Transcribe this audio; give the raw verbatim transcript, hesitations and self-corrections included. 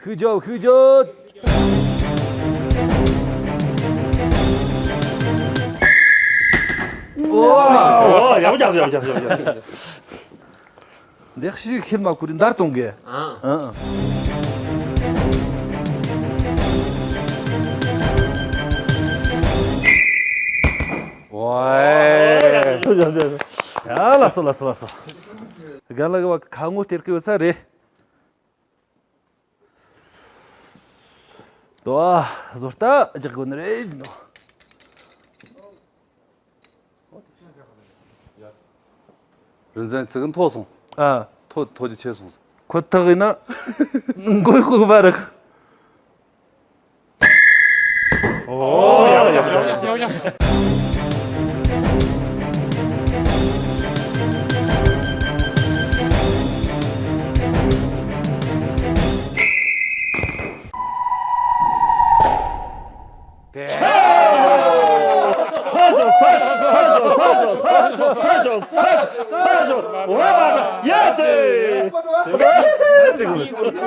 ཤུགས་རྒྱོབ། ཤུགས་རྒྱོབ། ཨོ། ཡག་པོ་རྒྱག་སོང་། ཡག་པོ་རྒྱག་སོང་། ཡག་པོ་རྒྱག་སོང་། འདི་ཤི་ཁྱེར་མ་ཁུར་འདར་གཏོང་གི། ཨ། ཨ། ཝའེ། ཡ། ལགས་སོ། ལགས་སོ། ལགས་སོ། རྒན་ལགས་ཀྱི་བ་ཁ་ངོ་སྟེར་གི་ཡོད་ས་རེད། དོ། བཟོ་ལྟ་རྒྱག་དགོས་ནི་རེད་ཟེར་ནོ། རིན་ཆེན་ཚིག་མཐོ་སོང་། ཨ། མཐོ་མཐོ་རྒྱུ་ཆེ་སོང་། ཁོ་ཐག་ཡིན་ན་མགོའི་ཤུག་པ་རག། ཨོ། ཡག་ཡག་ཡག་ཡག་ཡག།